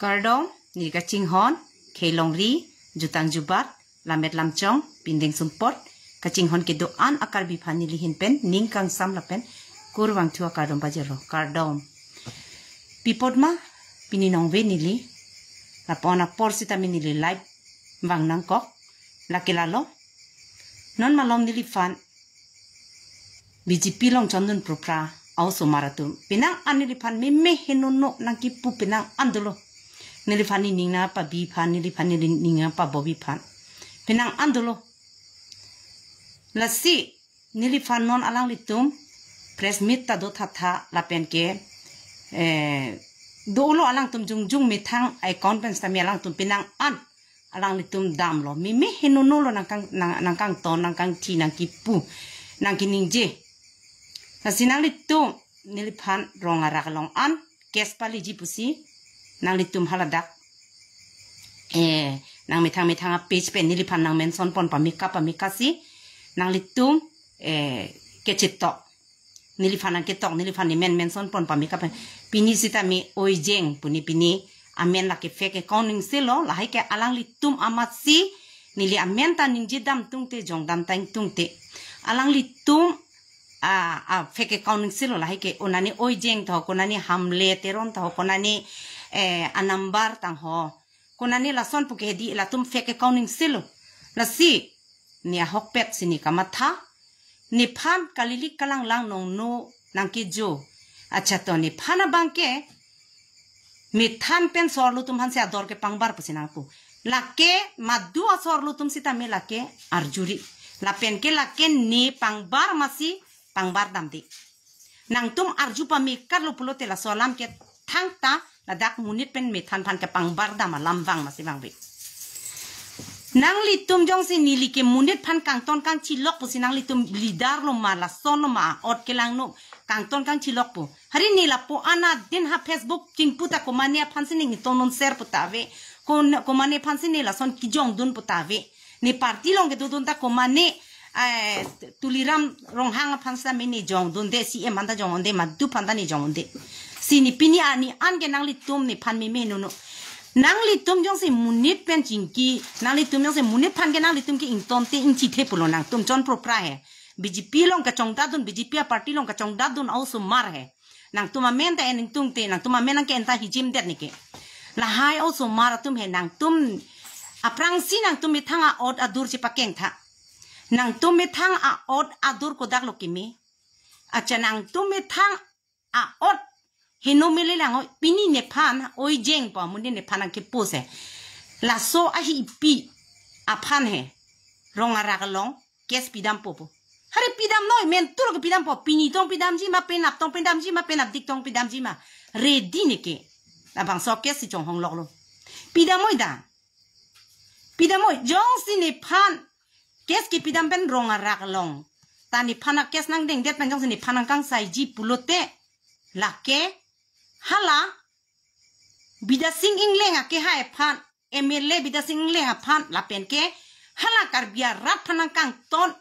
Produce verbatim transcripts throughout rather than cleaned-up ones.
Kardom, neli kachinghon, khei longri, jutang jubat, lammet lamchong, pindeng sumpot, kachinghon kedo-an a-Karbi aphan neli ahin pen, ning kangsam lapen, kurvangthu akardom pajirlo, kardom. Pi apot ma, pini nongve neli, lapu-an apor sitame neli live vang nangkok, lake lalo. Non malom neliphan, B J P along chondun pruphra a-osomar atum. Penang an neliphan meme henono nangkipu penang an dolo. Neliphan nening nangpabi aphan, neliphan nening nangpabobi aphan. Penang an dolo. Lasi, neliphan non alanglitum, press meet ta do thattha lapen ke, eh, dolo alangtum jongjong methang account pen sitame alangtum penang an alanglitum damlo. Meme henono lo nangkang, nang, nangkangton, nangkangthi, nangkipu, nangkiningje. Lasi nanglitum neliphan rong arak along an case paleji pusi nanglitum haladak, eh, nangmethang methang a-page pen neliphan nang mention pon pameka pameka si nanglitum, eh, kechetok. Neliphan nangketok, neliphan nemen mention pon pameka pen. Pini sitame Oijeng pu ne pini amen lake fake account ningselo, lahai ke alanglitum amatsi neli amen ta ningje dam tungte, jong dam ta ingtungte. Alanglitum a, a fake account ningselo, lahai ke konane Oijeng tho, konane Hamle Teron tho, konane, eh, a-number tangho, konane lason pu ke hedi, latum fake account ningselo. Lasi, ne ahokpet si ne kamatha, nephan kalilik kalanglang nongno nangkejo. Accha to nephan abang ke, methan pen sorlo atum aphan si ador kepangbar pusi nangpu. Lake madu asor lo atum sitame lake arjuri. Lapen ke lake ne pangbar masi pangbar damde. Nangtum arju pamekar lo pulote laso alam ke thangta ladak monit pen methan aphan kepangbar dam alam vang masi vangve. Nanglitum jongsi neli ke monit aphan kangton kangchilok pusi nanglitum leader lo ma, lason lo ma, ot kelangno kangton kangchilok pu. Hari ne lapu-an adin ha Facebook chingpu ta komane aphan si ne ington non share pu ta ave. Kon-, komane aphan si ne lason kejongdun pu ta ave. Ne party along kedodun ta komane, eh, Tuliram Ronghang aphan sitame ne jongdunde, C M aphan ta jongdunde, madu aphan ta ne jongdunde. Si ne pini arni an ke nanglitum nephan meme henono. Nanglitum jongsi monit pen chingki, nanglitum jongsi monit aphan ke nanglitum ke ingtonte ingchithe pulo nangtum chon pruphra he. B J P along kachongdatdun, B J P a-party along kachongdatdun a-osomar he. Nangtum amen ta en ingtungte, nangtum amen nangke-en ta hijim det ne ke. Lahai a-osomar atum he nangtum aphrangsi nangtum methang a-ot adur chepakeng tha. Nangtum methang a-ot adur kodak lo keme. Accha nangtum methang a-ot heno mele lang oi, pini nephan Oijeng pu amonit nephan nangkepo se. Laso ahipi aphan he rong arak along case pidampo pu. Hari pidam noi, mentur ke pidampo, pini tong pidamji ma, penap tong pidamji ma, penapdik tong pidamji ma. Ready ne ke. Labangso case si chonghong loklo. Pidam oi da. Pidam oi, jongsi nephan case kepidam pen rong arak along ta nephan a-case nangdengdet pen jongsi nephan nangkangsaiji pulote lake hala Bidya Sing Engleng akehai aphan, M L A Bidya Sing Engleng aphan, lapen ke hala Karbi arat aphan nangkangton,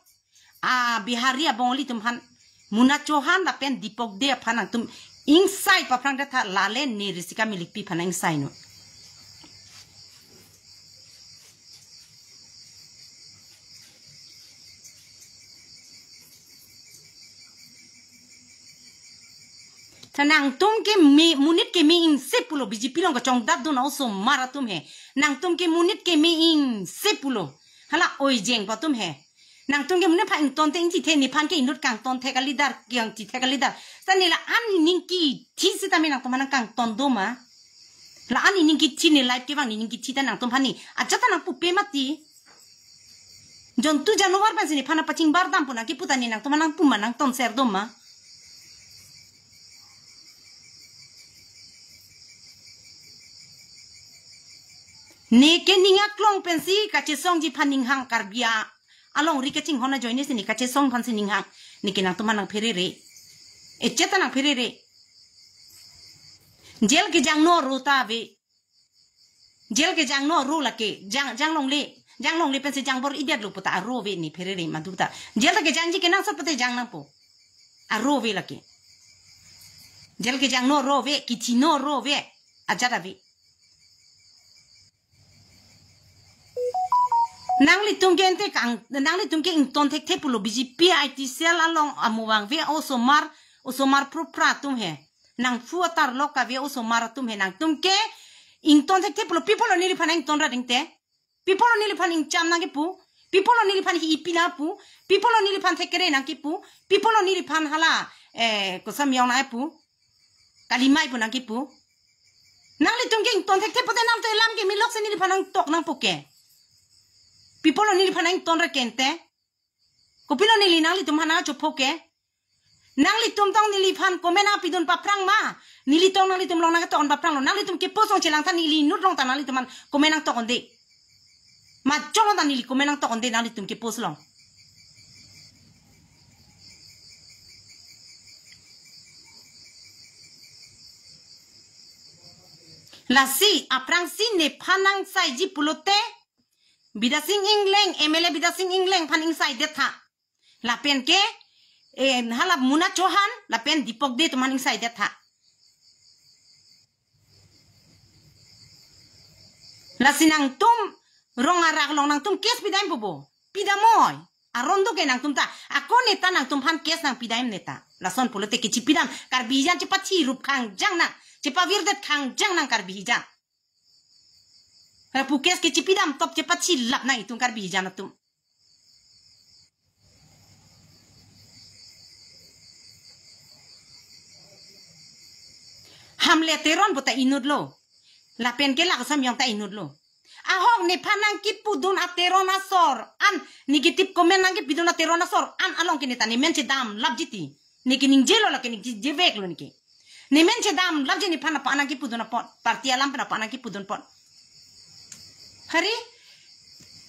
a Bihari a-Bengali atum aphan, Munna Chauhan lapen Deepak Dey aphan nangtum ingsai paphrang det tha, lale ne Risika Milikpi aphan ingsai non. Ta nangtum keme, monit keme ingse pulo, B J P along kachongdatdun a-osomar atum he. Nangtum ke monit keme ingse pulo. Hala Oijeng pu atum he. Nangtum ke monit aphan ingtonte ingchithe, nephan ke inut kangtonthek a-leader, kangchithek a-leader. Sa ne la-an nening kithi sitame nangtum aphan nangkangton do ma. La-an nening kithi, ne live kevang nening kithi ta nangtum aphan ne ajat ta nangpupe mati. Jontu januar pensi nephan nangpachingbar dam pu nangkipu ta ne nangtum aphan nangpu ma, nangtonser do ma. Ne ke ning aklong pensi kachesongji aphan ning hang, Karbi a- alongri kachinghon ajoine si ne kachesong aphan si ning hang. Ne ke nangtum aphan nangpherere. Echet ta nangpherere. Jail kejangno aro ta ave. Jail kejangno aro lake. Jang, janglongle. Janglongle pensi jangbor-idet lo pu ta aro ave ne pherere madu ta. Jail ta kejangji kenangsot pute jang nangpo. Aro ave lake. Jail kejangno aro ave, kithino aro ave. Ajat ave. Nanglitum ke ente kang, nanglitum ke ington thekthe pulo B J P I T cell along amuvang ave osomar, osomar phruphra atum he. Nangphu atarlok kave osomar atum he, nangtum ke ington thekthe pulo, pi apotlo neliphan ington ra dingte? Pi apotlo neliphan ingcham nangkepu? Pi apotlo neliphan hi ipi nangpu? Pi apotlo neliphan thekere nangkepu? Pi apotlo neliphan hala, eh, kosam yong nangpu? Kalimai pu nangkepu? Nanglitum ke ington thekthe pulote nangtum alam ke milok si neliphan nangtok nangpo ke. Pi apotlo neliphan ington ra ke ente? Kopilo neli nanglitum aphan nangchopho ke? Nanglitum tong neliphan comment nangpidun paphrang ma? Neli tong nanglitum along nangtokdun paphranglo. Nanglitum ke post along chelang tha, neli inut along ta nanglitum aphan comment nangtokdunde. Ma cholo ta neli comment nangtokdunde nanglitum ke post along. Lasi aphrangsi nephan nangsaiji pulote Bidya Sing Engleng, M L A Bidya Sing Engleng aphan ingsaidet tha. Lapen ke, eh, hala Muna Chauhan, lapen Deepak Dey atum aphan ingsaidet tha. Lasi nangtum rong arak along nangtum case pidam pupo. Pidam oi. Aron do ke nangtum ta. Ako neta nangtum aphan case nangpidam neta. Lason pulote kechipidam. Karbi hijan chepathi rup khangjang nang. Chepavirdet khangjang nang Karbi hijan. Lapu case kechipidam top chepachilap nang itum Karbi hijan atum. Hamlet Teron pu ta inutlo. Lapen ke la kosam yong ta inutlo. Ahok nephan nangkipudun a-Teron asor an, negative comment nangkipidun a-Teron asor an along ke neta nemen chedamlapji ti. Neke ningjelo, lake ningjeveklo neke. Nemen chedamlapji nephan apa nangkipudun apot. Party alam pen apa nangkipudun apot. Hari,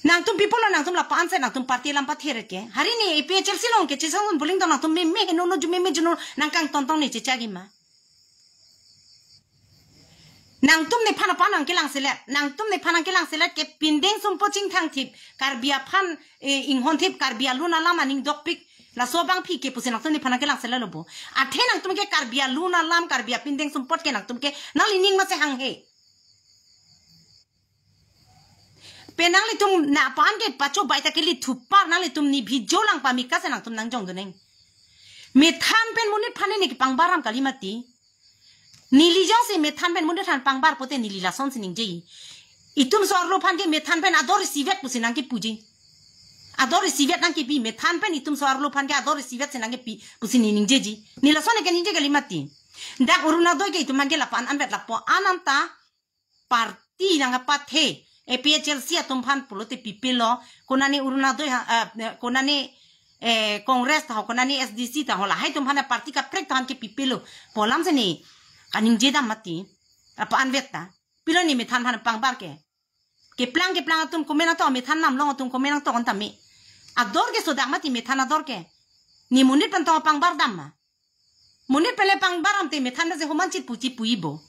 nangtum pi apotlo nangtum lapu-an si nangtum party alam pathere ke. Hari ne A P H L C along ke chesong buling tong nangtum meme henono ju meme juno nangkangtontong ne chechagi ma. Nangtum nephan apa nangkelangselet. Nangtum nephan nangkelangselet ke pindeng sumpot chingthangthip. Karbi aphan, eh, inghonthip, Karbi alun alam aning dokpik. Laso abangpi ke pusi nangtum nephan nangkelangseletlo bo. Athe nangtum ke Karbi alun alam, Karbi apindeng sumpot ke nangtum ke nangli ning masi hanghe. Pe nanglitum na aphan ke pacho baita ke li thupar nanglitum ni video lang pamika si nangtum nangjongdun nang. Methan pen monit aphan ne kepangbar dam kali mati. Neli jongsi methan pen monit aphan pangbar pulote neli lasonsi ningje. Itum so-arlo aphan ke methan pen ador isivet pusi nangkepuji. Ador isivet nangkepi, methan pen itum so-arlo aphan ke ador isivet si nangkepi pusi ne ningjeji. Ne lason ke ningje kali mati. Dak Orunodoi ke itum aphan ke lapu-an anvet lapu-an anta party nangkapathe, A P H L C atum aphan pulote pipelo, konane Orunodoi ha, eh, konane, eh, Congress ta ho, konane S D C ta ho, lahai atum aphan party kaprek ta aphan ke pipelo. Pu alam si ne kaningje dam mati. Apa anvet ta? Pilo ne methan aphan pangbar ke? Keplang keplang atum comment nangtok, methan namlong atum comment nangtok anta me. Ador ke sodak mati methan ador ke. Ne monit pen tong pangbar dam ma? Monit pen le pangbar dam te methan si homan chit puchi pui bo.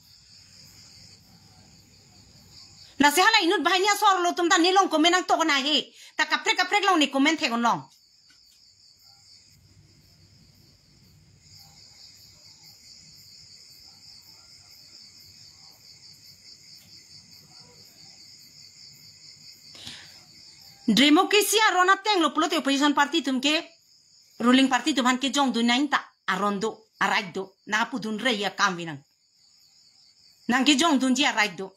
Lasi hala inut banghini asor lo atum ta nelong comment nangtok na he. Ta kaprek kaprek along ne comment thek-onlong. Democracy aron ateng lo pulote opposition party atum ke ruling party atum aphan kejongdun nang ta aron do, a-right do, nangpudunre ya kam vi nang. Nangkejongdunji a-right do.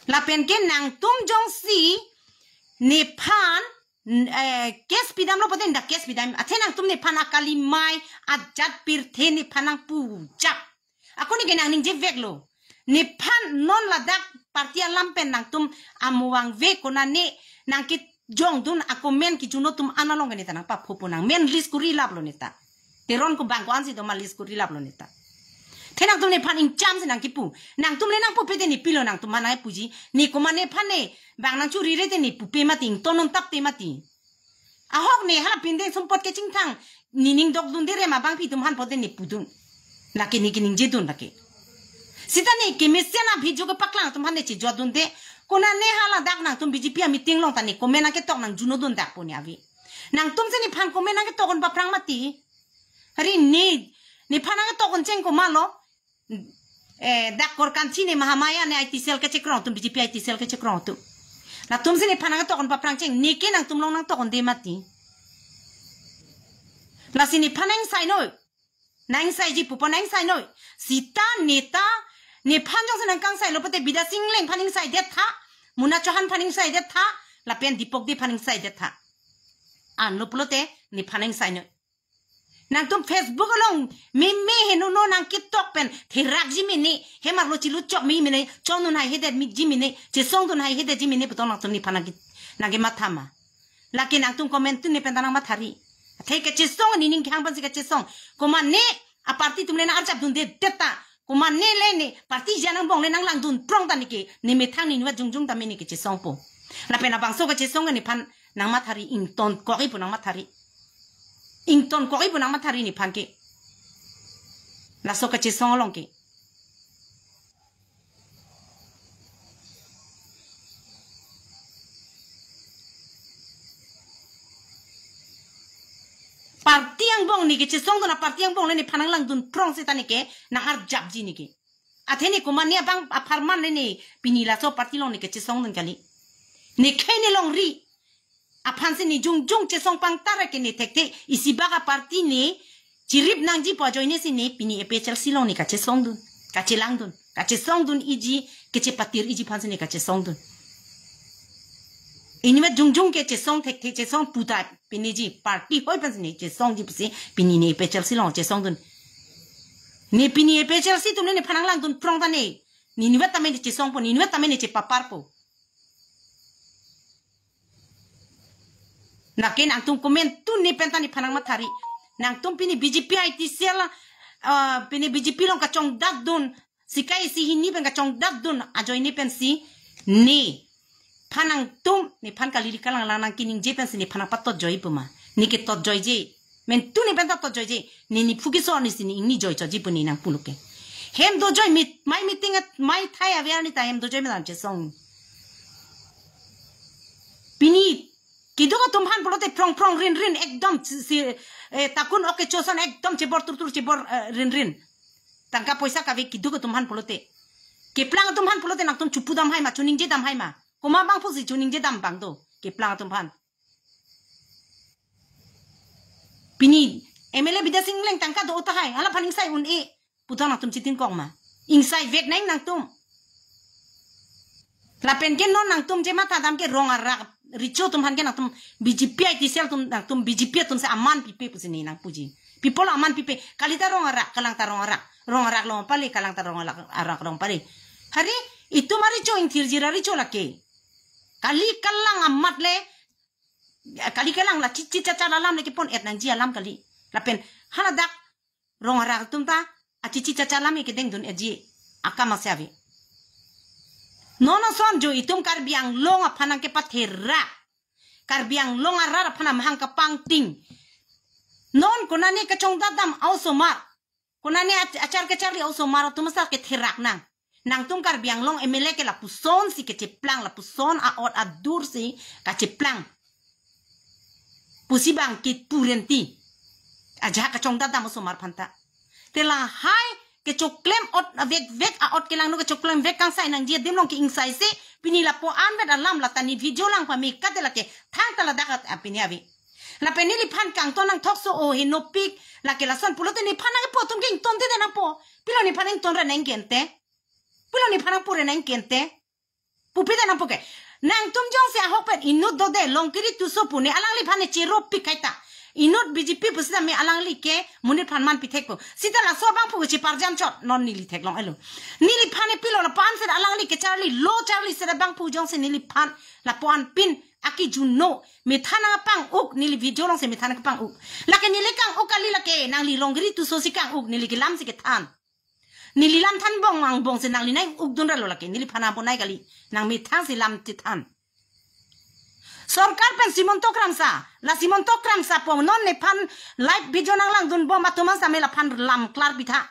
Lapen ke nangtum jongsi nephan, n-, eh, case pidamlo pulote dak case pidam. Athe nangtum nephan akalimai, ajat pirthe nephan nangpujak. Ako ne ke nangningjeveklo. Nephan non ladak party alam pen nangtum amuang ve konane nangkejongdun a-comment kejun atum an along ke ne ta nangpaphopo nang. Men list kori laplo ne ta. Teron ko bang ko-ansi do ma list kori laplo ne ta. The nangtum nephan ingcham si nangkipu. Nangtum le nangpupe te ne pilo nangtum aphan nangpuji. Ne komat nephan ne bang nangchurire te ne pupe mati, ington un tap te mati. Ahok ne hala pindeng sumpot kechingthang, ne ning dokdunde re ma bangpi atum aphan pulote ne pudun. Lake ne keningjedun lake. Sita ne kemesen a-video kepaklang atum aphan ne chejodunde. Konane hala dak nangtum B J P a-meeting along ta ne comment nangketok nangjunodun dak pu ne ave. Nangtum si nephan comment nangketok un paphrang mati. Hari ne, nephan nangketok un cheng komatlo. Eh, dak Korkanthi ne Mahamaya ne I T cell kechekrong atum, B J P I T cell kechekrong atum. Latum si nephan nangtokon paphrang cheng, neke nangtum along nangtokon de mati. Lasi nephan nangsainoi. Nangsaiji pupo nangsainoi. Sita neta nephan jongsi nangkangsailo pulote Bidya Sing Engleng aphan ingsai detha. Muna Chauhan aphan ingsai detha. Lapen Dipok Dey aphan ingsai detha. Anlo pulote nephan nangsainoi. Nangtum Facebook along meme henono nangketok pen therakji mene, hem arlo chilu chok mi mene, chonun hai hedet mikji mene, chesongdun hai hedetji mene puthot nangtum nephan nangke, nangkematha ma. Lake nangtum comment tun ne pen ta nangmathari. Athe kachesong nening kehang pensi kachesong. Komane a party atum le nang-arjapdunde detha. Komane le ne party ajangbong le nanglangdun prong ta neke, ne methang ne inutvet jongjong tame neke chesongpo. Lapen labangso kachesong nephan nangmathari, ingtonkokji pu nangmathari. Ingtonkokji pu nangmathari nephan ke. Laso kachesong along ke. Party angbong neke chesongdun, a party angbong le nephan nanglangdun prong seta neke nang-arjapji neke. Athe ne komane abang apharman le ne pini laso party along neke chesongdun kali. Ne khei ne longri aphansi ne jongjong chesong pangtar ke ne thekthe, isi bak a party ne chirip nangji pu ajoine si ne pini A P H L C along ne kachesongdun, kachelangdun, kachesongdun iji, kachepatir iji aphansi ne kachesongdun. Inutvet jongjong ke chesong thekthe, chesong puta piniji party hoi aphansi ne chesongji pusi pini ne A P H L C along chesongdun. Ne pini A P H L C atum le nephan nanglangdun prong ta ne, ne inutvet tame ne chesongpo, ne inutvet tame ne chepaparpo. Lake nangtum comment tun ne pen ta nephan nangmathari. Nangtum pini B J P I T cell, ah, pini B J P along kachongdatdun, sikai isi hini pen kachongdatdun ajoine pensi nephan nangtum, nephan kali kalang lang nangkeningje pensi nephan nangpatotjoi pu ma. Neke totjoije. Mentun ne pen ta totjoije. Ne nephu keso ne si ne ingni joichotji pu ne nangpulo ke. Hem dojoi mit, mai meeting at, mai thai ave arni ta hem dojoi melam chesong. Pini keduk atum aphan pulote phrong phrong rinrin ekdom si, si, eh, takun ok kechoson ekdom chebor turtur chebor, eh, rinrin. Tangka poisa kave keduk atum aphan pulote. Keplang atum aphan pulote nangtum chupudam hai ma, chuningjedam hai ma. Komat abang pusi chuningjedam abang do. Keplang atum aphan. Pini M L A Bidya Sing Engleng tangka do tahai, hala aphan ingsai un-e puthot nangtum chitin kong ma. Ingsai vek nang nangtum. Lapen ke non nangtum chemathadam ke rong arak recho atum aphan ke nangtum B J P I T cell atum nangtum B J P atum si aman pipe pusi ne nangpuji. People aman pipe. Kali ta rong arak, kalang ta rong arak. Rong arak long pale, kalang ta rong arak, arak long pale. Hari, itum arecho ingthirji ra recho lake. Kali kalang amat le, kali kalang la chichi chacha alam le kepon-et nangji alam kali. Lapen haladak rong arak atum ta achichi chacha alam ke dengdun-etji akam asi ave. Non ason jo itum Karbi Anglong aphan nangkepatherak. Karbi Anglong arat aphan amahang kapangting. Non konane kachongdatdam a-osomar, konane ach-, achar kacharli a-osomar atum asa ketherak nang. Nangtum Karbi Anglong M L A ke lapuson si kecheplang, lapuson a-ot adur si kacheplang pusi bang kipu renti. Ajahak kachongdatdam a-osomar aphan ta. Te lahai kechoklem ot vekvek a-ot kelangno kechoklem vek kangsai nangji adim along ke ingsaise pini lapu-an vet alam lata ne video lang pame kate lake thangta ladak at-, a pini ave. Lapen neliphan kangton nangthokso o henopik lake lason pulote nephan nangpo atum ke ingtonte de nangpo. Pilo nephan ington ra nangkente? Pilo nephan nangpo ra nangkente? Pupi de nangpo ke. Nangtum jongsi ahok pen inut dode Longkiri Tisso pu ne alangliphan ne cheropik kaita. Inut B J P pusita me alangli ke monit aphan man pithekpo. Sita laso abangphu cheparjam chot non neli theklong-elo. Neliphan ne pilo lapu-an sita alangli kecharli lo charli sita abangphu jongsi neliphan lapu-an pin aki juno methan nangpang-uk neli video alongsi methan nangpang-uk. Lake neli kang-uk kali lake nangli Longkiri Tisso si kang-uk neli kelam si kethan. Neli lam than bong angbong si nangli nang-ukdun ralo lake neliphan abonai kali nang methang si lam chethan. Sorkar pen Himanta Kramsa, la Himanta Kramsa pu non nephan live video nanglangdunbom atum an same laphan lam klar pitha.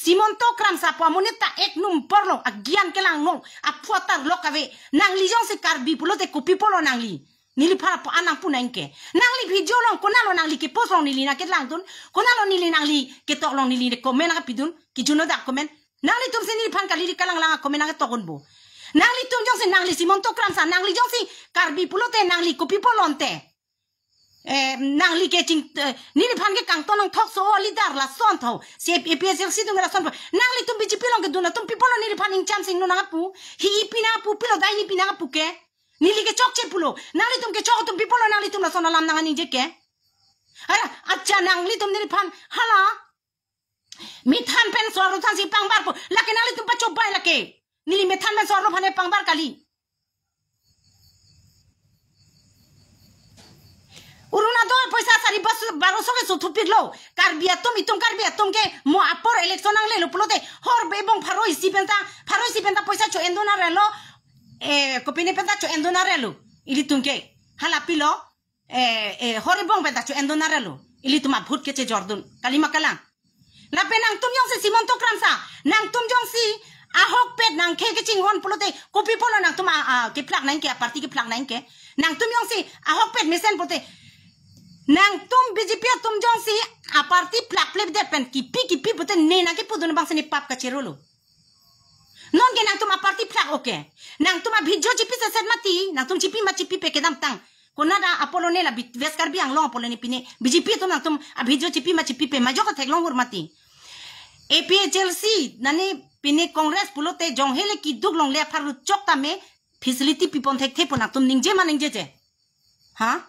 Himanta Kramsa pu amonit ta ek number lo, agyan kelang long, aphu atar lok ave, nangli jongsi Karbi pulote kopi pulo nangli. Neliphan lapu-an nangpu nangke. Nangli video along konatlo nangli ke post along neli nangkelangdun, konatlo neli nangli ketok along neli comment nangpidun, kijuno dak comment. Nanglitum si neliphan kali kalang lang comment nangtokdunpo. Nanglitum jongsi, nangli Simon Tokram sa, nangli jongsi Karbi pulote nangli kopi pulo ante. Eh, nangli ke ching, eh, neliphan ke kangton nangthok so, o leader lason tho. Si A P H L C atum lason tho. Nanglitum B J P along kedun atum pi pulo neliphan ingcham sing no nangpu. Hi pi nangpu, pilo dai ni pi nangpu ke. Neli ke chokche pulo. Nanglitum ke chok atum pi pulo nanglitum lason alam nangningje ke. Ara, acha nanglitum neliphan hala. Methan pen so-arlo thansi pangbarpo. Lake nanglitum pachobai lake. Neli methan pen so-arlo aphan pangbar kali. Orunodoi poisa sari bas, baroso ke so thupiklo. Karbi atum, itum Karbi atum ke mo apor election nanglelo pulote hor bebong pharo isi penta, pharo isi penta poisa cho-en dun arelo. Eh, kopine penta cho-en dun arelo. Ilitum ke. Hala pilo. Eh, eh, hor bebong penta cho-en dun arelo. Ilitum a-vote kechejor dun. Kalima kalang. Lapen nangtum jongsi Simon Tokram sa, nangtum jongsi ahokpet nangkhe kechinghon pulote, kopi pulo nangtum a, a, kephlak nangke, a-party kephlak nangke. Nangtum jongsi ahokpet mesen pulote, nangtum B J P atum jongsi a-party phlakpledet pen kipi kipi pulote ne nangkepudun abang si ne pap kachirolo. Non ke nangtum a-party phlak oke. Nangtum a-video chipi seset mati, nangtum chipi ma chipipe kedamtang. Konat apolone la bit West Karbi Anglong apolone pine B J P atum nangtum a-video chipi ma chipipe majok theklong hur mati. A P H L C nani pine Congress pulote jonghele kiduk longle apharlu chok tame facility pipon thekthepo nangtum ningje ma ningjeje. Ha?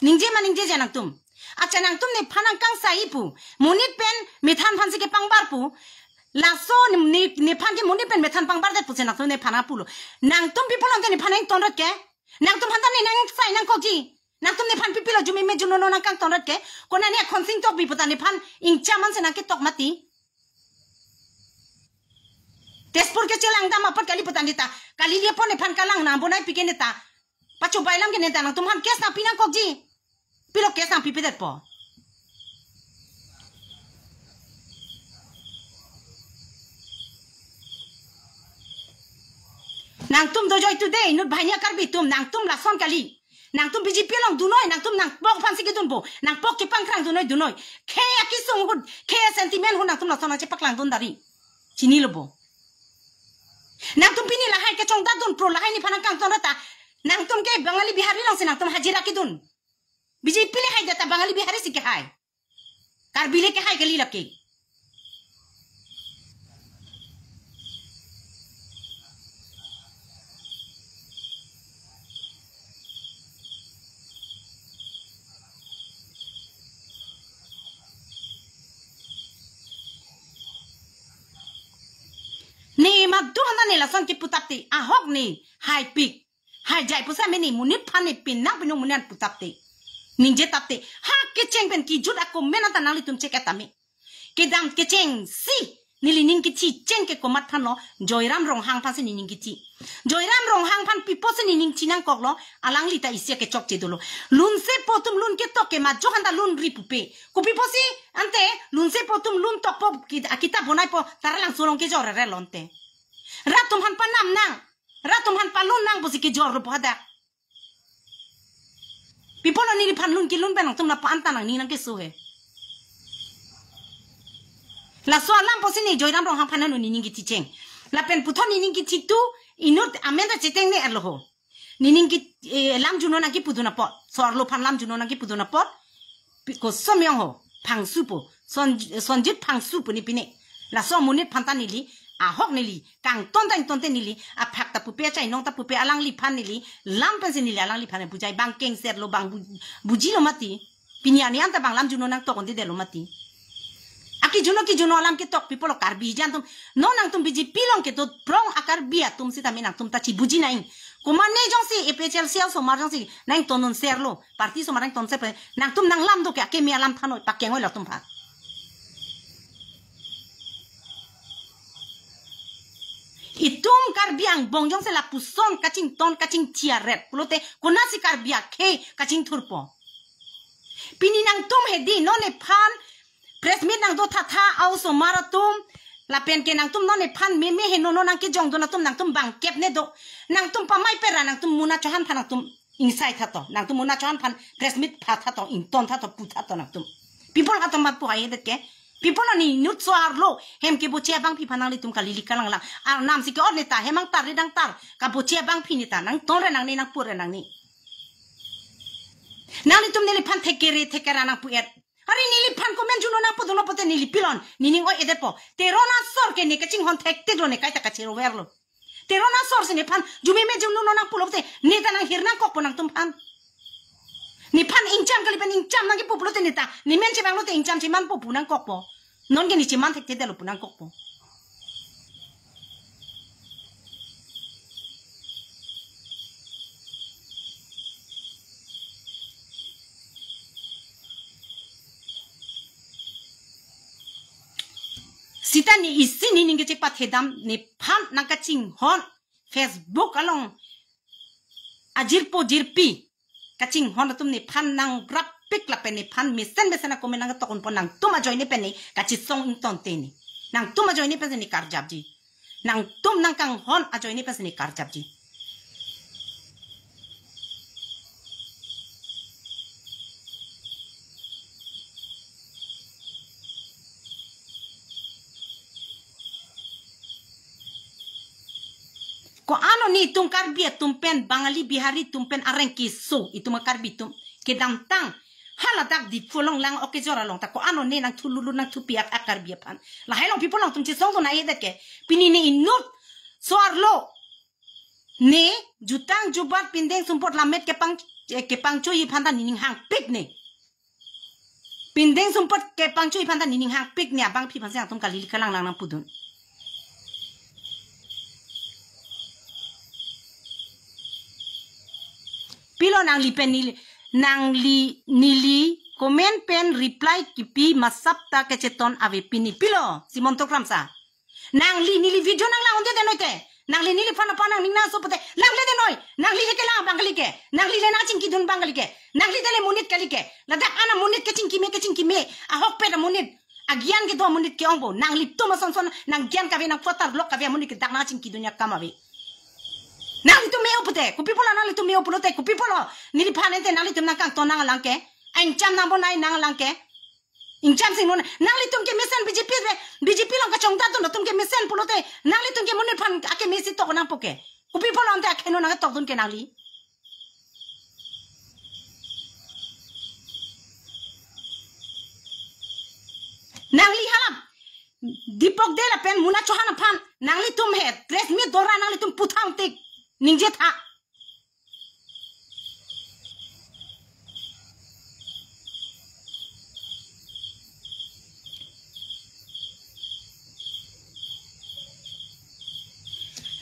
Ningje ma ningjeje nangtum. Acha nangtum nephan angkang sai pu. Monit pen methan aphansi kepangbar pu. Laso ne, ne, nephan ke monit pen methan pangbardet pusi nangtum nephan apulo. Nangtum pi pulo ante nephan ingtonrot ke. Nangtum aphan ta ne nangsai nangkokji. Nangtum nephan pi pilo jumi me juno no nangkangtonrot ke. Konane khonsing tok bi puta nephan ingcham ansi nangketok mati. Tezpur kechelangdam apot kali puta neta. Kali liapo nephan kalang nang bonai pi ke neta. Pachobai alam ke neta nangtum aphan case nangpi nangkokji. Pilo case nangpipedetpo. Nangtum dojoi today, inut banghini a-Karbi atum, nangtum lason kali. Nangtum B J P along dunnoi, nangtum nangpok aphansi kedunpo, nangpok kepangkrang dunnoi, dunnoi. Khei akesung ahut, khei sentiment ahut nangtum lason nangchepaklang dun dari. Chinilo bo. Nangtum pini lahai kechongdat dun pro lahai nephan angkangtonrot ta. Nangtum ke Bangali Bihari alongsi nangtum hajira kedun. B J P le hai data Bangali Bihari si kehai. Karbi le kehai kali lake. Ne madu aphan ta ne lason kipu tapte, ahok ne haipik. Haijai pusi mene monit aphan ne pinang pinung monit aphan pu tapte. Ningje tapte. Ha kecheng pen kijut ako mena ta nanglitum chek etame. Kedam kecheng si neli ning kithi cheng ke komat aphanlo, Joyram Ronghang aphansi ne ning kithi. Joyram Ronghang aphan pi pusi ne ning thi nangkoklo, alangli ta isi akechokche dolo. Lunsepo atum lun ketok ke majok aphan ta lun ri pupe. Kopi pusi ante lunsepo atum lun tokpo ki-, akitap bonaipo Taralangso along kejor rere lonte. Rat atum aphan panam nang. Rat atum aphan palun nang pusi kejor lo pu hadak. Pi pulo neliphan lun kelun pen nangtum lapu-an ta nangning nangkeso he. Laso alam pusi ne Joyram Ronghang aphan ne ning kithi cheng. Lapen puthot ne ning kithi tu inut amen ta cheteng ne erlo ho. Ne ning ki, eh, lam juno nangkipudun apot. So-arlo aphan lam juno nangkipudun apot. Pi-, koson miyong ho, Phangso pu, Son-, Sonjit Phangso pu ne pine. Laso amonit aphan ta neli, ahok neli, kangton ta ingtonte neli, aphak ta pupe, achainong ta pupe, alangliphan neli, lam pensi neli, alangliphan bujai bang kengser lo bang bu-, bujilo mati. Pini arni anta bang lam juno nangtok onde delo mati. Aki juno ki juno alam ketok pi pulo Karbi jan atum. Non nangtum B J P along kedo prong a-Karbi atum sitame nangtum ta chibuji nang. Komane jongsi A P H L C osomar jongsi nangtondun serlo. Party osomar nangton serpo. Nangtum nanglam do ke akeme alam thanoi pakeng oi latum aphan. Itum Karbi angbong jongsi lapuson kachington kachingthi aret pulote konatsi Karbi akhei kachingthurpo. Pini nangtum hedi non nephan press meet nangdo thatha a-osomar atum. Lapen ke nangtum non nephan meme heno non nangkejongdun atum nangtum bangkep ne do. Nangtum pamai pera nangtum muna chohan aphan nangtum ingsai thato. Nangtum muna chohan aphan press meet pha thato, ington thato, pu thato nangtum. People hatom mat pu hai hedet ke. Pi pulo ne inut so-arlo hem keboche abangpi aphan nanglitum kali-li kalanglang. Arnam si ke-ot neta, hem angtar ri dangtar. Kaboche abangpi neta, nangtong re nangne, nangpur re nangne. Nanglitum neliphan thek kere, thek kere nangpu-et. Hari neliphan comment juno nangpudunlo pote neli pilon, nening oi-edet po. Teron asor ke ne kachinghon thektiklo, ne kaita kachero verlo. Teron asor si nephan jumeme juno nangpulo pote, neta nanghir nangkokpo nangtumphan. Nephan ingcham kali pen ingcham nangkipu pulote neta, nemen chevanglote ingcham chemanpo pu nangkokpo. Non ke ne cheman thekthedetlo pu nangkokpo. Seta ne isi nening kechepathe dam, nephan nangkachinghon Facebook along ajirpo jirpi kachinghon atum nephan nangrap pik lapen nephan mesen mesen a-comment nangketok unpo, nangtum ajoine pen ne kachesong ingtonte ne. Nangtum ajoine pen ne karjapji. Nangtum nangkanghon ajoine pen ne karjapji. Ko-an-o ne itum Karbi atum pen, Bangali Bihari atum pen areng keso itum a-Karbi atum kedamtang haladak Diphu along lang oke jor along ta ko-an-o ne nangthululu nangthupi ak a-Karbi aphan. Lahai along pi pulo nangtum chesongdun ai det ke. Pini ne inut so-arlo ne jutang jubat pindeng sumpot lammet kepang, eh, kepangchoi aphan ta nening hangpik ne. Pindeng sumpot kepangchoi aphan ta nening hangpik ne, abangpi aphan si nangtum kali-li kalanglang nangpudun. Pilo nangli pen neli, nangli neli comment pen reply kipi masap ta kecheton ave pini. Pilo, Simon Tokramsa. Nangli neli video nanglang un'edet noi te. Nangli neliphan aphan nangning nangso pote. Langledet noi. Nangli le kelang abang kali ke. Nangli le nangchingkidun abang kali ke. Nangli dele monit kali ke. Ladak ana monit kechingkime kechingkime. Ahokpet amonit. Agyan kedo amonit ke-ongpo. Nanglitum asonson nanggan kave nangphotar lok kave amonit ke dak nangchingkidun akam ave. Nanglitum me-o pote. Kopi pulo nanglitum me-o pulote. Kopi pulo. Neliphan ente nanglitum nangkangton nanglang ke. Ingcham nangbonai nanglang ke. Ingcham sing non, nanglitum kemesen B J P le, B J P along kachongdatdun atum kemesen pulote, nanglitum ke monit aphan akeme si tok nangpo ke. Kopi pulo ante akheno nangtokdun ke nangli. Nangli hala Deepak Dee lapen Muna Chauhan aphan, nanglitum he, press meet dora nanglitum puthang tik, ningje tha.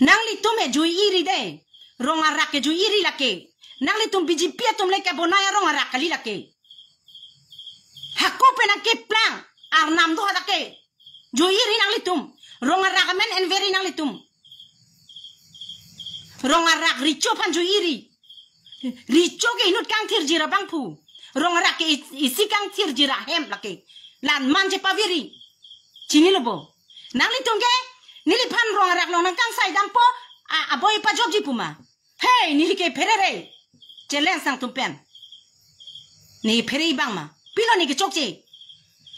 Nanglitum he jui-iri de. Rong arak ke jui-iri lake. Nanglitum B J P atum le kebonai arong arak kali lake. Hako pen nangkeplang. Arnam do hadak ke. Jui-iri nanglitum. Rong arak amen enveri nanglitum. Rong arak recho aphan jui-iri. Recho ke inut kangthirji ra bangphu. Rong arak ke is-, isi kangthirji ra hem lake. Lan man chepaviri. Chinilo bo. Nanglitum ke neliphan rong arak along nangkangsai dampo, a, aboi pajokji pu ma. Hey, neli ke phere re. Challenge nangtum pen. Ne phere abang ma. Pilo ne kechokche.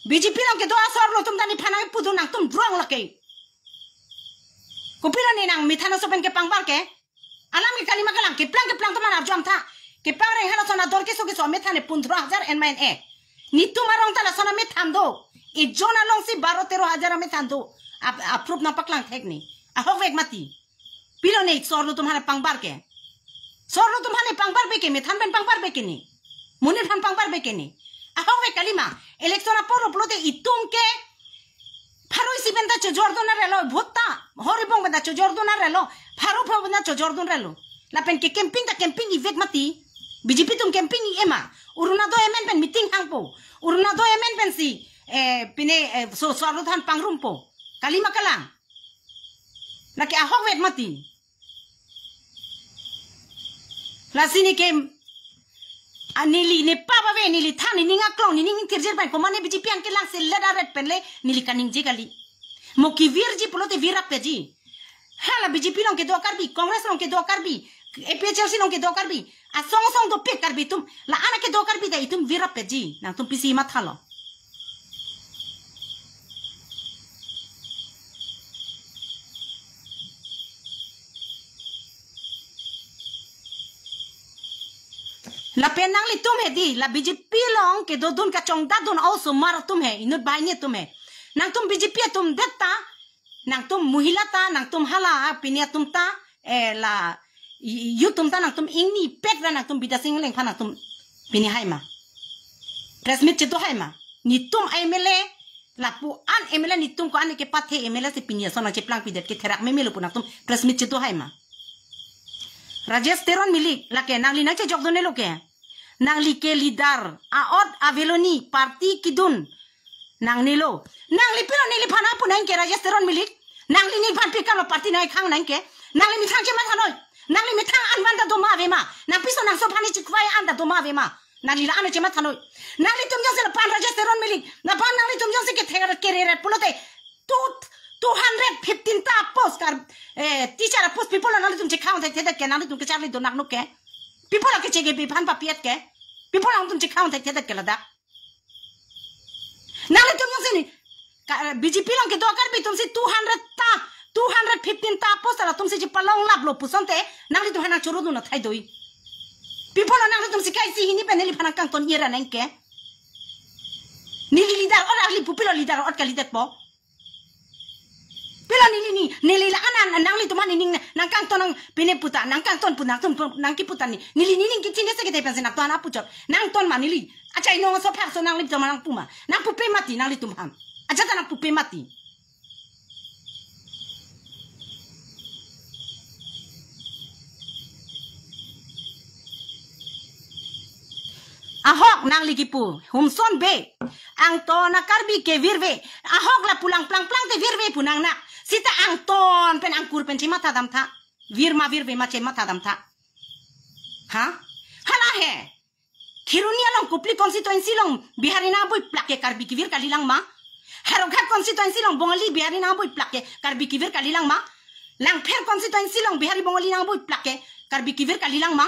B J P along kedo asor lo atum ta nephan nangpudun nangtum drong lake. Kopilo ne nangmethan aso pen kepangbar ke. Alam ke kalima kalang, keplang keplang atum an arjom tha. Kepangreng halason ador keso keso amethan ne pundro hajar en main e. Netum arong ta lason amethan do. Ejon along si baro tero hajar amethan do. Ap-, approve nangpaklang thek ne. Ahokvek mati. Pilo ne so-arlo atum aphan pangbar ke. So-arlo atum aphan pangbar be ke, methan pen pangbar be ke ne. Monit aphan pangbar be ke ne. Ahokvek kalima. Election apor pulote itum ke pharo isi pen ta chojordun arelo, vote ta. Horibong pen ta chojordun arelo. Pharo pharo pen ta chojordun arelo. Lapen ke campaign ta campaign ivek mati. B J P atum campaign i-e ma. Orunodoi amen pen meeting hangpo. Orunodoi amen pensi, eh, pine, eh, so, so-arlo aphan pangrumpo. Kalima kalang. Lake ahokvek mati. Lasi ne ke, a, neli ne pap ave, neli than, nening aklong, nening ingthirjir pen, komane B J P an kelang selet aret pen le, neli kaningje kali. Mo kevirji pulote virrap peji. Hala B J P along kedo Karbi, Congress along kedo Karbi, A P H L C along kedo Karbi. Asong asong dopik Karbi atum, la-an akedo Karbi ta itum virrap peji. Nangtum pisi mathalo. Lapen nanglitum he di, la B J P along kedodun kachongdatdun a-osomar atum he, inut banghini atum he. Nangtum B J P atum det ta, nangtum mohila ta, nangtum hala, ah, pini atum ta, eh, la, y-, youth atum ta nangtum ingni pek ra nangtum Bidya Sing Engleng aphan nangtum pini hai ma. Press meet chedo hai ma. Netum M L A, lapu-an M L A netum ko-an kepathe M L A si pini ason nangcheplang pidet ke therak memelo pu nangtum press meet chedo hai ma. Rajesh Teron Milik, lake nangli nangchejokdunelo ke. Nangli ke leader, a-ot avelo ni party kedun. Nangnelo. Nangli pilo neliphan apu nang ke Rajesh Teron Milik. Nangli neliphan pi kam lo party nangkhang nang ke. Nangli methang chematha noi. Nangli methang an van ta doma ave ma. Nangpiso nangso aphan ni chikwai an ta doma ave ma. Nangli la-an chematha noi. Nanglitum jongsi lapu-an Rajesh Teron Milik. Lapu-an nanglitum jongsi kethek kereret pulote. Two, two hundred fifteen ta post kar, eh, teacher post pi pulo nanglitum chekhang thekthedet ke nanglitum kecharli do nang no ke. Pi pulo ke chege biphan papiet ke. Pi pulo nangtum chekhang thekthedet ke ladak. Nanglitum jongsi ni, ka, B J P along kedo Karbi atum si two hundred ta, two hundred fifteen ta post latum si chepalong laplo pusonte, nanglitum aphan nangchorudun athai do-i. Pi pulo nanglitum si kai si hini pen neliphan nangkangton ira nang ke. Neli leader ot arli pu pilo leader ot kalidetpo. Pilo neli ni, neli la-an nanglitum aphan nening nangkangton nang pine puta, nangkangton pu nangtum pu nangkiputa ni. Neli nening kechini se kete pensi nangton apuchot. Nangton ma neli. Acha inong so phak so nanglitum nangpu ma. Nangpupe mati nanglitum aphan. Acha ta nangpupe mati. Ahok nangli kipu, humson be. Angton a-Karbi ke virve. Ahok lapu lang plang plang te virve pu nang nak. Sita angton pen angkur pen chematha dam tha. Vir ma virve ma chematha dam tha. Ha? Hala he. Kheroni along Kopili constituency along Bihari nangvoi plak ke Karbi kevir kalilang ma? Howraghat constituency along Bongali Bihari nangvoi plak ke Karbi kevir kalilang ma? Langpher constituency along Bihari Bongali nangvoi plak ke Karbi kevir kalilang ma?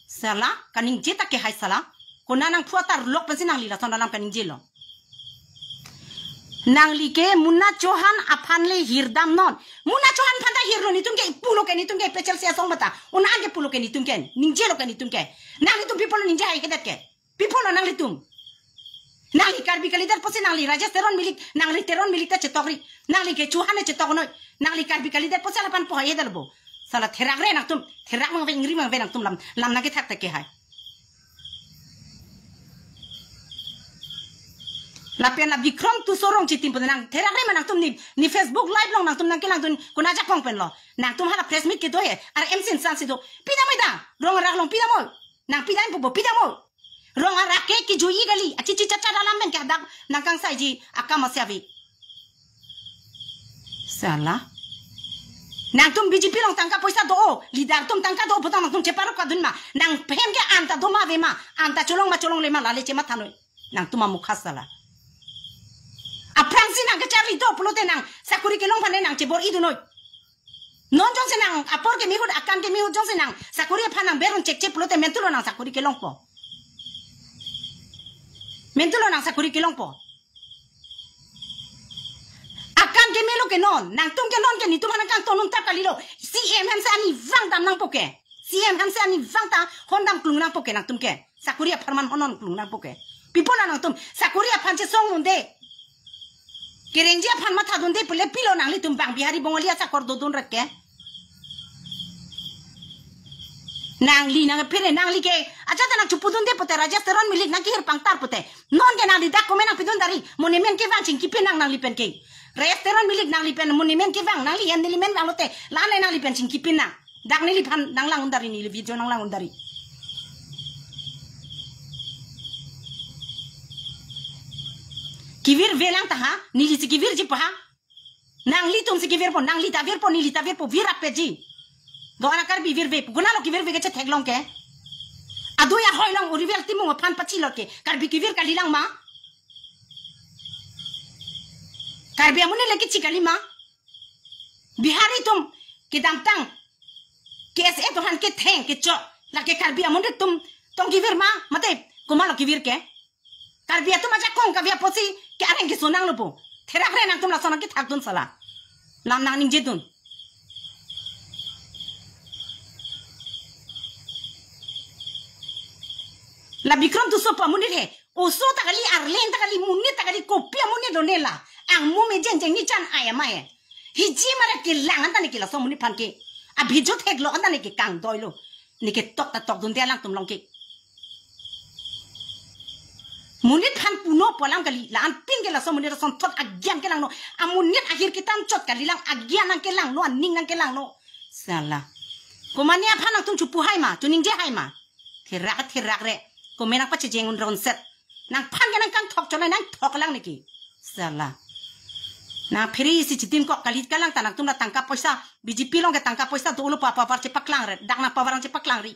Sala, kaningje ta ke hai sala. Konat nangphu atar lok pensi nangli lason alam kaningjelo. Nangli ke Munna Chauhan aphan le hirdam non. Munna Chauhan aphan ta hirlo netum ke, pulo ke netum ke, pechel si asong mata. Una ke pulo ke netum ke, ningjelo ke netum ke. Nanglitum pi pulo ningje haihedet ke. Pi pulo nanglitum. Nangli Karbi kalidet pusi nangli Rajesh Teron Milik, nangli Teron Milik ta chetokri. Nangli ke Chauhan chetok noi. Nangli Karbi kalidet pusi lapan po haihedet bo. Sala therak re nangtum, therak mangve ingri mangve nangtum lam, lam nangkethak te ke hai. Lapen la Bikrom Tisso Rongchiti pu nang therak re ma nangtum ni, ni Facebook live along nangtum nangkelangdun konat ajakong pen lo. Nangtum hala press meet kedo he, ar M C insan si do. Pida mai da, rong arak along pida mo. Nang pida impo bo, pida mo. Rong arak ke kijui kali, achichi chacha dalam pen ke hadak nangkangsaiji akam asi ave. Sala. Nangtum B J P along tangka poisa do-o, leader atum tangka do-o, putang nangtum cheparok kadun ma. Nangphem ke anta doma ave ma, anta cholong ma cholongle ma, lale chematha noi. Nangtum amukha sala. Aphrangsi nangkecharli do pulote nang sakori kelong aphan nangchebor-idun noi. Non jongsi nang apor keme ahut, akan keme ahut jongsi nang sakori aphan nang berun chekche pulote mentulo nang sakori kelongpo. Mentulo nang sakori kelongpo. Akan kemelo ke non, nangtum ke non ke netum aphan nangkangton unta kalilo. C M aphan si ani vang dam nangpo ke. C M aphan si ani vang ta hondam klung nangpo ke nangtum ke. Sakori apharman honon klung nangpo ke. Pi pulo nangtum sakori aphan chesong unde. Kerengji aphan mathadunde pule pilo nanglitum bang Bihari Bongali asakor dodun rat ke. Nangli nangphere nangli ke. Acha ta nangchupudunde pute Rajesh Teron Milik nangkehir pangtar pute. Non ke nangli dak komen nangpidun dari. Monument kevang chingkipin nang nangli pen ke. Rajesh Teron Milik nangli pen monument kevang nangli hem neli men vanglote. Lane nangli pen chingkipin nang. Dak neliphan nanglang undari, neli video nanglang undari. Kevirve lang ta ha, neli si kevirji pa ha. Nanglitum si kevirpo, nangli ta virpo, neli ta virpo, vir apetji. Do-an a-Karbi virve, pu konatlo kevirve ke chetheklong ke. Adui ahoi along Urivel Timung aphan pachilo ke, Karbi kevir kalilang ma. Karbi amonit le kechi kali ma. Bihari atum kedamtang K S A atum aphan ketheng kechok. Lake Karbi amonit atum tong kevir ma, mate komatlo kevir ke. Karbi atum ajakong kave apotsi ke areng keso nanglo po. Therak re nangtum lason nangkethakdun sala. Lam nangningjedun. La Bikram Tisso pu amonit he. Oso ta kali, Arleng ta kali, monit ta kali, kopi amonit lo ne la. Angmu me jen jeng ni chan ai amai he. Hiji mara kelang anta ne ke laso amonit aphan ke. Abhi jo theklong anta ne ke kangdoilo. Ne ke tok ta tokdunde alangtum along ke. Monit aphan puno pu alam kali, la-an pin ke laso amonit asonthot agyan kelangno. Amonit ahir ketam chot kali lang, agyan nangkelangno, aning nangkelangno. Sala. Komat ne aphan nangtum chopu hai ma, choningje hai ma. Therak therak re. Komat nangpachejeng un ronset. Nangphan ke nangkangthok chonai nangthok lang ne ke. Sala. Nang phere isi chitinkok kali, kalang ta nangtum la tangka poisa. B J P along ke tangka poisa dolo pu apower chepaklang re. Dak nang power nangchepaklang ri.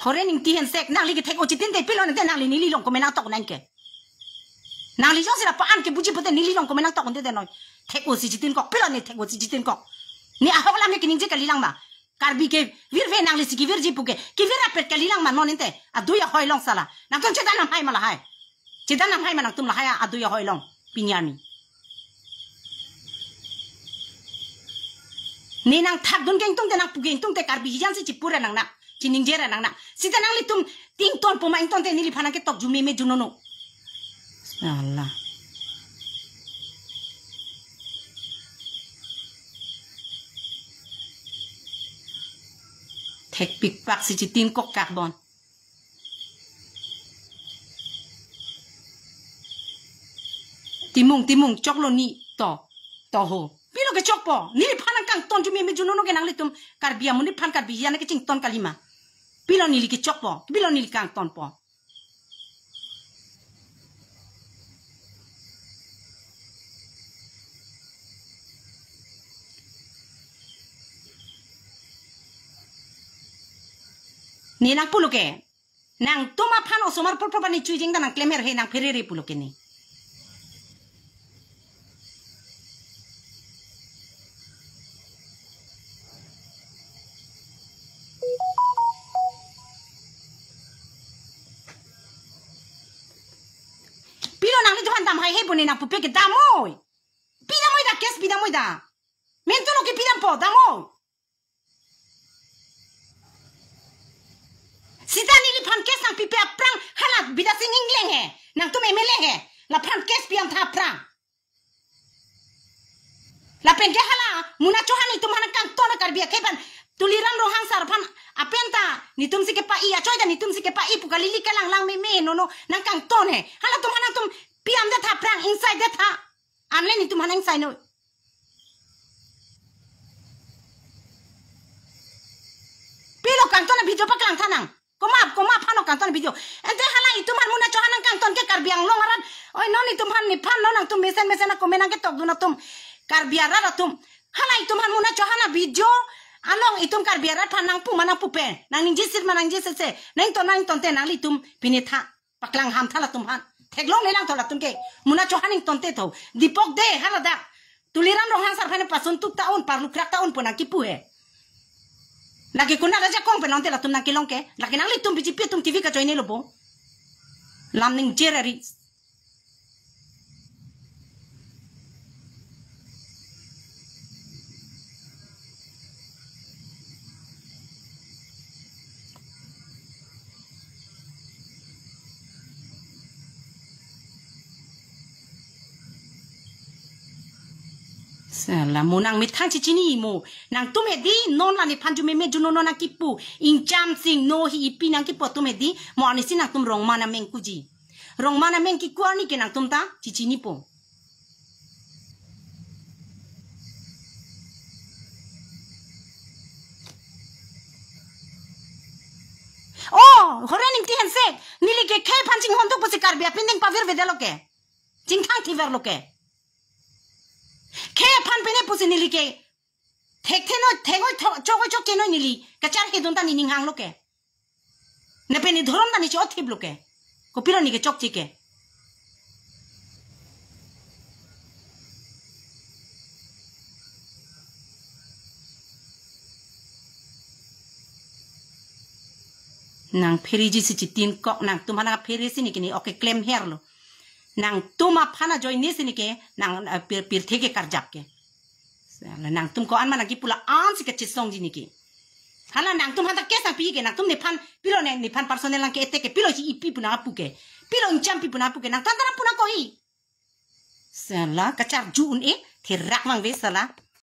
Horen Ingti Hensek, nangli ke thek-o chitinte pilo ninte, nangli neli along komat nangtok nang ke. Nangli jongsi la pa-an ke buji pute neli along komat nangtok ninte de noi. Thek-o si chitinkok, pilo ne thek-o si chitinkok. Ne ahok alam ke ningje kali lang ma. Karbi ke virve, nangli si kevirji pu ke. Kevir apet kali lang ma non ninte. Adui ahoi along sala. Nangtum chedan nam hai ma lahai. Chedan nam hai ma nangtum lahai adui ahoi along. Pini arni. Ne nangthakdun ke ingtungte, nangpu ke ingtungte, Karbi hijan si chipu ra nang na. Chiningje ra nang na. Sita nanglitum ingtonpo ma, ingtonte neliphan nangketok ju meme junono. Sala. Thekpikpak si chitinkok kak bon. Timung, timung, choklo ne to, to ho. Pilo ke chokpo, neliphan nangkangton ju meme junono ke nanglitum, Karbi amonit aphan Karbi hijan ke chington kali ma. Pilo neli ke chokpo, pilo neli kangtonpo. Ne nangpulo ke. Nangtum aphan osomar purpur pani chui jeng ta nangklem her he nang pherere pulo ke ne. Pilo nanglitum aphan dam hai he pu ne nangpupe ke dam oi. Pidam oi da, case pidam oi da. Mentulo ke pidampo, dam oi. Sita neliphan case nangpipe aphrang, hala Bidya Sing Engleng he, nangtum M L A he, laphan case pi-an tha aphrang. Lapen ke hala Muna Chauhan itum aphan nangkangton Karbi akhei aphan, Tuliram Ronghang sar aphan, apen ta netum si kepa-i, achoi ta netum si kepa-i pu kali, li kelang lang meme nono nangkangton he. Halatum aphan nangtum pi-an det tha aphrang, ingsai det tha. Anle netum aphan ingsai noi. Pilo kangton a-video paklang tha nang. Komat, komat aphan kangton a-video. Ante hala itum aphan Muna Chauhan nangkangton ke Karbi Anglong arat. Oi non itum aphan nephan non nangtum mesen mesen a-comment nangketokdun atum. Karbi arat atum. Hala itum aphan Muna Chauhan a-video. Anong itum Karbi arat aphan nangpu ma nangpupe. Nangningje sir ma nangje sese. Nangton nangtonte nanglitum pine tha. Paklang ham tha latum aphan. Theklongle lang tho latum ke. Muna Chauhan ingtonte tho. Dipok de hala dak. Tuliram Ronghang sar aphan pasun tuk ta un, parlukrak ta un pu nangkipu he. Lake kuna raja kong pen longte latum nangkelong ke. Lake nanglitum B J P atum T V kachoi ne lo bo. Lam ningje ra ri. Sala mo nangmethang chichini mo. Nangtum hedi non la nephan ju meme junono nangkipu. Ingcham sing no hi ipi nangkipu atum hedi. Mo anisi nangtum Rongma ameng kuji. Rongma ameng kiku arni ke nangtum ta chichinipo. Oh, Horen Ingti Hensek, neli ke khei aphan chinghon tuk pusi Karbi apindeng pavirvedetlo ke. Chingthang thiverlo ke. Khei aphan pine pusi neli ke thekthe noi, thengoi tho-, chokoi chokke noi neli kacharhedun ta ne ning hanglo ke. Lapen ne dhorom ta ne cho-othiplo ke. Kopilo ne kechokche ke. Nangpheriji si chitinkok, nangtum aphan nangphere si ne ke ne ok keklem herlo. Nangtum aphan ajoine si neke nang, eh, pir, pirthe ke karjap ke. Sala nangtum ko-an ma nangkipu la-an si kachesongji neke. Hala nangtum aphan ta case nangpi ke, nangtum nephan pilo ne, nephan personal nang ke-attack ke, pilo si ipi pu nangpu ke, pilo ingchampi pu nangpu ke, nangtum ta nangpu nangkok he. Sala kacharju un-e, therak vangve sala.